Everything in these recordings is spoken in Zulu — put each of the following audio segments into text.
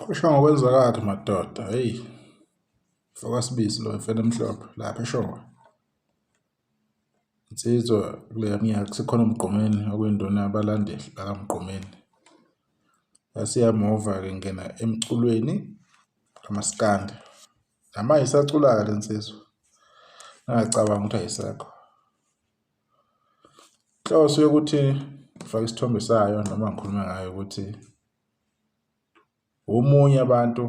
Qhosha ngokwenza kwakhe madoda, hheyi. Mfoka Sibisi lo mfana emhlophe lapha eShowe. Insizwa kuleya minyaka kusekhona uMgqumeni okuyinduna yabalandeli bakaMgqumeni. Yase iyamuva-ke ingena emculweni kamaskandi. Namanje isacula-ke le nsizwa, ningacabangi ukuthi ayisekho. Inhloso yokuthi ngifake isithombe sayo noma ngikhulume ngayo ukuthi omunye abantu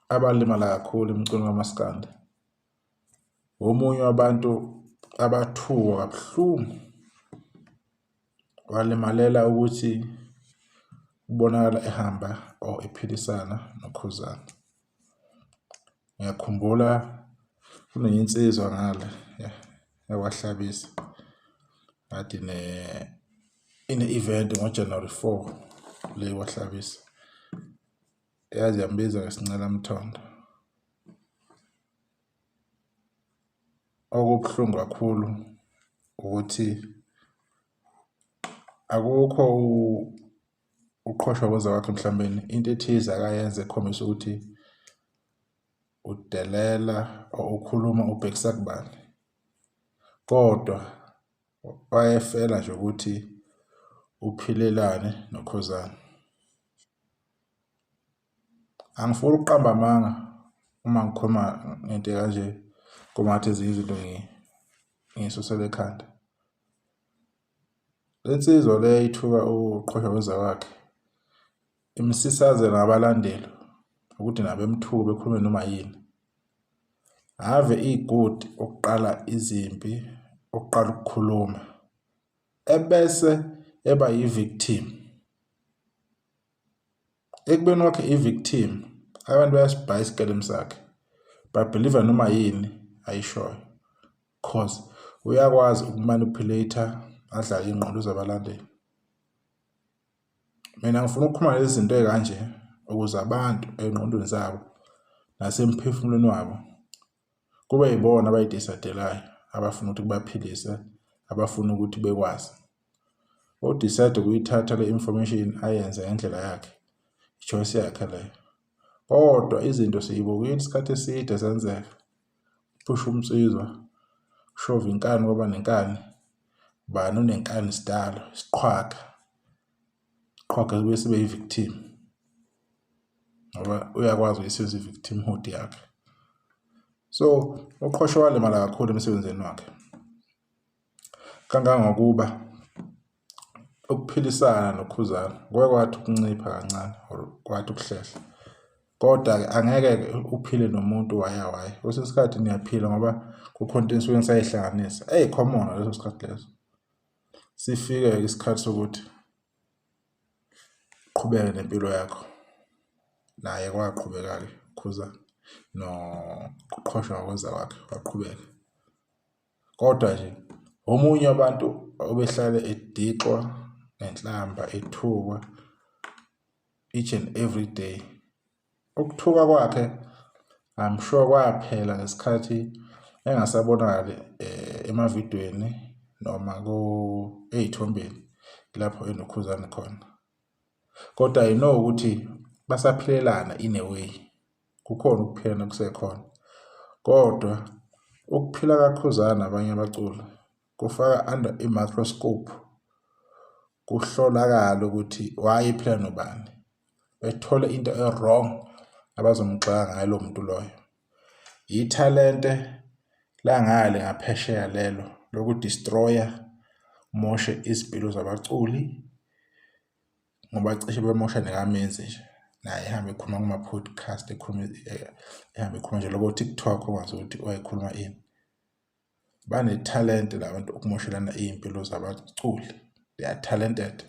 abalimala kakhulu emculweni kamaskandi. Omunye wabantu abathukwa kabuhlungu, walimalela ukuthi ubonakala ehamba or ephilisana noKhuzani. Ngiyakhumbula kunenye insizwa ngale yakwaHlabisa kade ine-event ngo-January 4 le kwaHlabisa, yaze yambiza ngesincelamthondo. Okubuhlungu kakhulu ukuthi akukho uqhoshwa kwezakhe mhlawumbeni into ethize akayenze ekhombisa ukuthi udelela or ukhuluma ubhekisa kubani, kodwa wayefela nje ukuthi uphilelane noKhuzani. Angifuni ukuqamba amanga uma ngikhuluma ngento ekanje ngoba ngathi ezinye izinto ngiyisusela ekhanda. Le nsizwa le ithuka uqhosha kwezawakhe imsisazela ngabalandeli ukuthi nabo bemthuke bekhulume noma yini. Ave i-good ukuqala izimpi, ukuqala ukukhuluma ebese eba yi-victim. Ekubeni kwakhe i-victim, abantu bayasibhaya isikelemu sakhe, babhiliva noma yini ayishoyo cause uyakwazi uku-manipulate-a adlale iy'ngqondo zabalandeli. Mina ngifuna ukukhuluma lezi zinto ey'kanje ukuze abantu ey'ngqondweni zabo nasemphefumulweni wabo kube yibona abayi-decide-elayo abafuna ukuthi kubaphilise, abafuna ukuthi bekwazi. O-decide ukuyithatha le information ayenze ngendlela yakhe, i-choice yakhe leyo. Kodwa izinto siyibukile isikhathi eside zenzeka. Phusha umnsizwa, shova inkani kwaba nenkani. Ubani onenkani sidalo, isiqhwaga. Isiqhwaga sibuye sibe yi-victim ngoba uyakwazi ukuyisebenzisa i-victimhood yakhe. So uQhosha walimala kakhulu emsebenzini wakhe. Kangangokuba ukuphilisana noKhuzani kuke kwathi ukuncipha kancane or kwathi ukuhlehla. Kodwa-ke angeke-ke uphile nomuntu waya waya. Kwesinye isikhathi niyaphila ngoba kukhona into enisuke nisayihlanganisa. Eyi common ngaleso sikhathi leso. Sifike-ke isikhathi sokuthi uqhubeke nempilo yakho. Naye kwaqhubeka-ke uKhuzani nokuqhosha ngokwenza kwakhe waqhubeka. Kodwa nje omunye wabantu obehlale edixwa ngenhlamba ethukwa each and every day. Ukuthuka kwakhe I'm sure kwaphela ngesikhathi engasabonakali emavidweni noma ey'thombeni lapho enoKhuzani khona. Kodwa I know ukuthi basaphilelana in a way. Kukhona ukuphilana okusekhona kodwa ukuphila kaKhuzani nabanye abaculi kufaka under i-microscope kuhlolakale ukuthi why ephila nobani bethole into e-wrong abazomgxeka ngayo lowo muntu loyo. Ithalente langale ngaphesheya lelo loku-destroy-a umoshe izimpilo zabaculi. Ngoba cishe bemosha nekaMenzi nje naye ehambe ekhuluma kuma-podcast ekhuluma ehambe ekhuluma nje loko TikTok ongazi ukuthi wayekhuluma ini. Banethalente la bantu ukumoshelana iy'mpilo zabaculi, they are talented.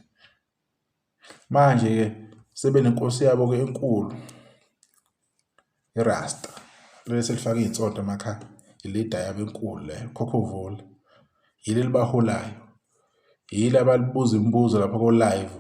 Manje-ke sebenenkosi yabo-ke enkulu irasta leli selifake iy'nsonto emakhaya, i-leader yabo enkulu leyo, khokhovula, yilo elibaholayo, yilo abalibuza imibuzo lapha ko-live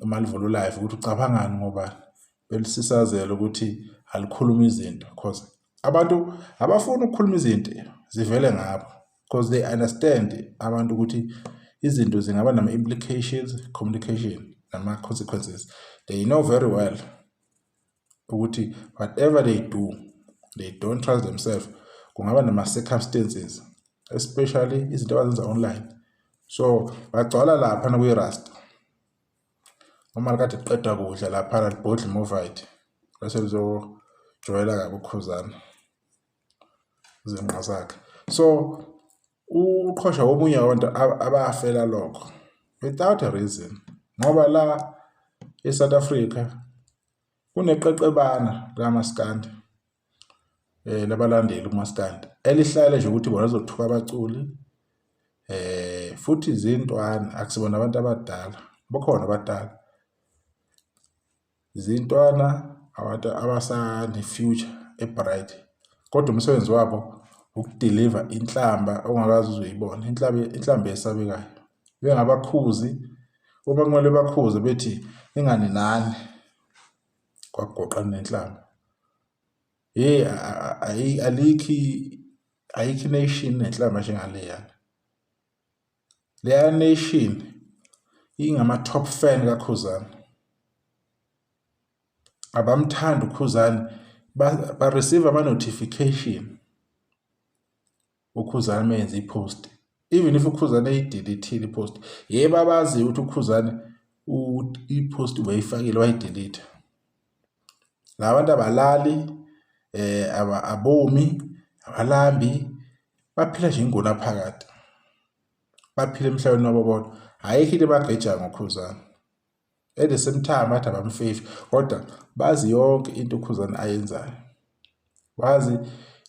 uma livula u-live ukuthi ucabangani ngoba belisisazela ukuthi alikhulumi izinto cause abantu abafuni ukukhuluma izinto zivele ngabo because they understand abantu ukuthi izinto zingaba nama-implications, communication nama-consequences. They know very well. Ukuthi whatever they do, they don't trust themselves. Kungaba nama-circumstances, especially izinto abazenza online. So bagcwala lapha kwi-rasta. Uma kade kuqedwa kudla laphana libhodla iMovite bese lizojwayela kabi uKhuzani izinqa zakhe. So uQhosha omunye wabantu abafela lokho without a reason ngoba la eSouth Africa kuneqeqebana likaMaskandi labalandeli kumaskandi elihlale nje ukuthi bona lizothuka abaculi futhi izintwana akusibona abantu abadala bakhona abadala izintwana abantu abasane-future e-bright kodwa umsebenzi wabo ukudiliva inhlamba ongakaze uze uyibone inhlamba inhlamba esabekayo bengabakhuzi uma kumele bakhuze bethi ninganinani kwakugoqa nenhlamba. Hheyi alikho ayikho i-nation enenhlamba njengaleyana. Leya nation ingama-top fan kaKhuzani. Abamthandi uKhuzani ba-receive ama-notification uKhuzani uma enze i-post. Even if uKhuzani eyi-delete-ile i-post, yebo abaziyo ukuthi uKhuzani i-post ubeyifakile wayi-delete-a. La bantu abalali abomi, abalambi, baphila nje ingunaphakade. Baphila emhlabeni wabo bodwa. Ayikho into ebagejayo ngoKhuzani. At the same time bathi abamfefi kodwa bazi yonke into uKhuzani ayenzayo. Bazi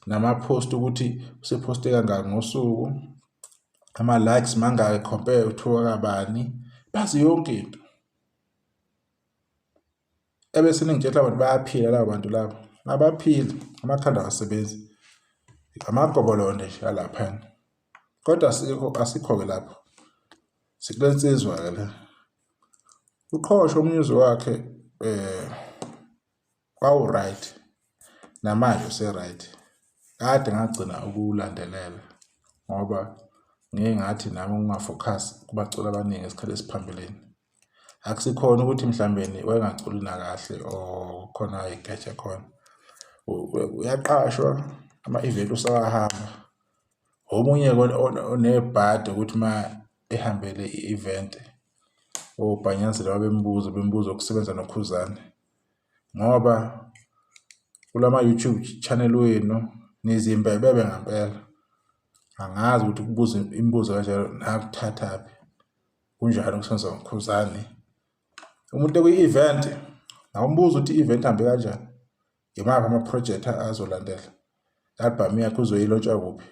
nama-post ukuthi usephoste kangaki ngosuku, ama-likes mangaki compare to kabani, bazi yonke into. Ebese ningitshela abantu bayaphila labo bantu labo. Abaphili, amakhanda awasebenzi. Amagobolondo nje alaphayana. Kodwa asikho asikho-ke lapho. Sikule nsizwa-ke le. UQhosha umuzi wakhe wawu-right namanje use-right. Kade ngagcina ukuwulandelela ngoba ngike ngathi nami ukunga-focus kubaculi abaningi esikhathi esiphambilini. Akusikhona ukuthi mhlawumbeni wayengaculi nakahle or khona ayegeja khona. Uyaqashwa ama-event usawahamba. Omunye-ke onebhadi ukuthi uma ehambele i-event obhanyazela babembuza bembuza ukusebenza noKhuzani ngoba kulama-YouTube channel wenu nizimbebebe ngampela. Angazi ukuthi ukubuza imibuzo kanjalo nakuthathaphi. Kunjani ukusebenza noKhuzani? Umuntu ekwi-event awumbuzi ukuthi i-event ihambe kanjani. Imaphi ama-project azolandela? I-album yakhe uzoyilontsha kuphi?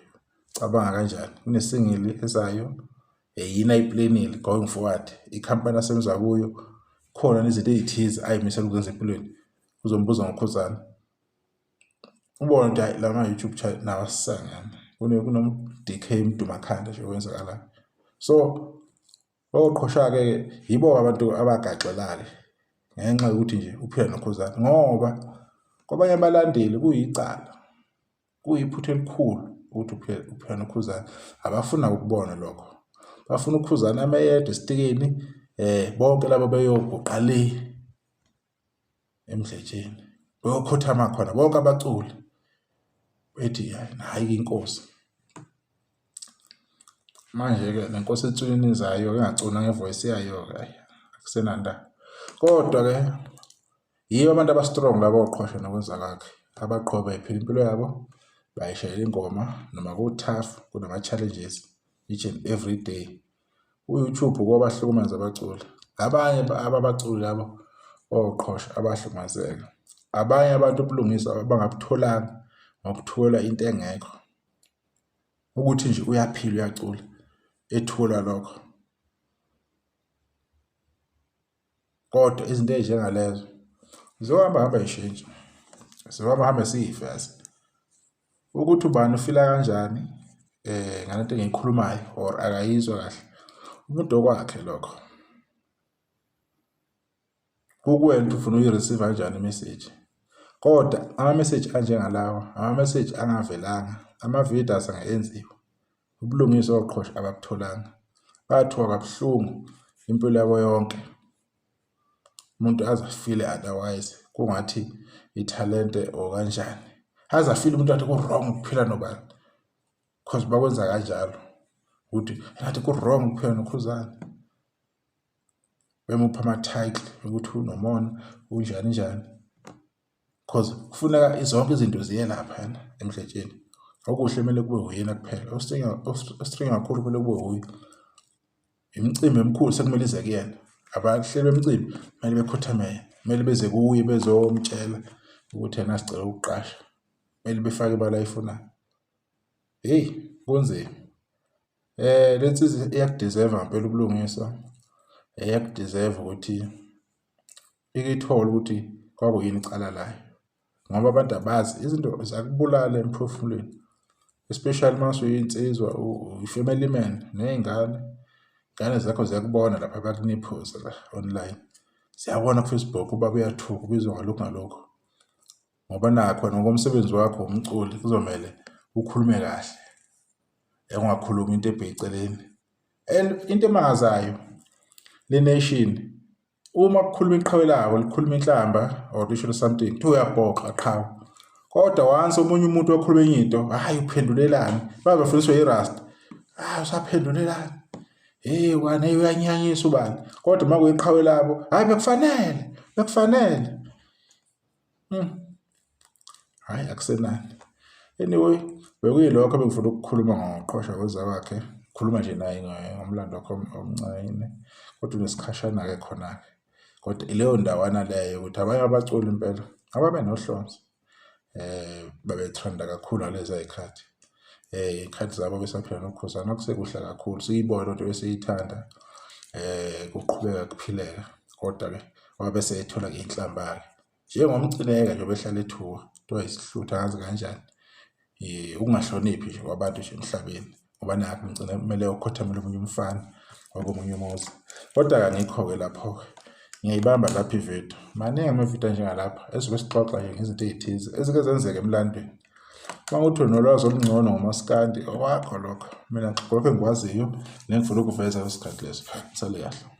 Cabanga kanjani? Kune-single ezayo yini ayiplanile going forward? Ikhampani asebenza kuyo khona izinto ey'thize ay'misele ukuzenza empilweni. Uzombuza ngoKhuzani. Ubone ukuthi hhayi lama-YouTube channel nawo asisangene. Kuno-D_K Mdumakhanda nje okwenzakalayo. So oqhosha-ke yibo abantu abagaxela-ke ngenxa yokuthi nje uphila noKhuzani ngoba kwabanye abalandeli kuyicala, kuyiphutha elikhulu ukuthi uphila noKhuzani. Abafuna ukubona lokho, bafuna uKhuzani ame yedwa esitikini bonke laba beyoguqa le emdletsheni beyokhothama khona bonke abaculi bethi hhayi inkosi. Manje-ke le nkosi etswinizayo engacuna nge-voice yayo-ke ayi akusenandaba. Kodwa-ke yibo abantu aba-strong laba oqhosha nokwenza kwakhe abaqhoba bephila impilo yabo bayishayela ingoma noma ku-tough kunama-challenges each and every day. U-YouTube kwabahlukumeza abaculi. Abanye ababaculi labo oqhosha abahlukumezeka. Abanye abantu ubulungiswa abangabutholanga ngokuthukelwa into engekho. Ukuthi nje uyaphila uyacula ethula lokho. Kodwa izinto ey'njengalezo ziyohamba hambe y'shintshe, ziyohamba hambe siyifeze. Ukuthi ubani ufila kanjani ngale nto engiyikhulumayo or akayizwa kahle, umuntu okwakhe lokho. Kukuwena ukuthi ufuna ukuyi-receive-a kanjani i-message. Kodwa ama-message anjengalawa, ama-message angavelanga, amavidiyo azange enziwe. Ubulungiswa oqhosha ababutholanga. Bathuka kabuhlungu impilo yabo yonke. Umuntu aze afile otherwise kungathi ithalente or kanjani. Aze afile umuntu athi ku-wrong ukuphila nobani. Cause bakwenza kanjalo ukuthi ngathi ku-wrong ukuphila noKhuzani. Bemupha ama-title ukuthi unomona unjani njani. Cause kufuneka zonke izinto ziye laphayana emdletsheni. Okuhle kumele kube uyena kuphela, ostringa kakhulu kumele kube wuye. Imicimbi emikhulu sekumele ize kuyena. Abahleli bemicimbi kumele bekhothame yena, kumele beze kuye bezomtshela ukuthi yena sicela ukuqasha. Kumele befake imali ayifunayo. Hheyi kunzima. Le nsizwa iyakudeserve ngempela ubulungiswa, iyakudeserve ukuthi ike ithole ukuthi kwakuyini icala layo ngoba abantu abazi izinto ziyakubulala emphefumulweni especially uma usuyinsizwa uyi-family man ney'ngane iy'ngane zakho ziyakubona lapha bakuniphuza la online ziyabona ku-Facebook ubaba uyathuka ubizwa ngalokhu ngalokhu ngoba nakho ngokomsebenzi wakho umculi kuzomele ukhulume kahle ungakhulumi into ebheke eceleni and into emangazayo le nation uma kukhuluma iqhawe labo likhuluma inhlamba or lisho something kuthiwa uyabhoxa qhawe kodwa once omunye umuntu wakhuluma enye into hhayi uphendulelani baze bafundiswe i-rust hayi usaphendulelani hey wena hey uyanyanyisa ubani kodwa uma kuyiqhawe labo hhayi bekufanele bekufanele. Hhayi akusenani. Anyway, bekuyilokho ebengifuna ukukhuluma ngoqhosha kwezawakhe. Khuluma nje naye ngomlando wakhe omncane kodwa unesikhashana-ke khona-ke. Kodwa ileyo ndawana leyo ukuthi abanye abaculi impela ababe nohlonze babethrenda kakhulu ngaleza y'khathi. Iy'khathi zabo besaphila noKhuzani kwakusekuhle kakhulu siyibone lento besiyithanda kuqhubeka kuphileka kodwa-ke wabe esethola-ke inhlamba-ke. Njengomcineka nje obehlala ethuka kuthiwa isihluthu angazi kanjani ukungahloniphi nje kwabantu nje emhlabeni ngoba nakhu ngigcina kumele ukhothamele omunye umfana wakomunye umuzi. Kodwa-ke angikho-ke lapho-ke ngiyayibamba lapho ividiyo. Maningi amavidiyo anjengalapha ezobe sixoxa nje ngezinto ey'thize ezike zenzeka emlandweni. Uma kuwukuthi unolwazi olungcono ngomaskandi okwakho lokho, mina lokho engikwaziyo nengifuna ukuveza kwesikhathi leso. Nisale kahle.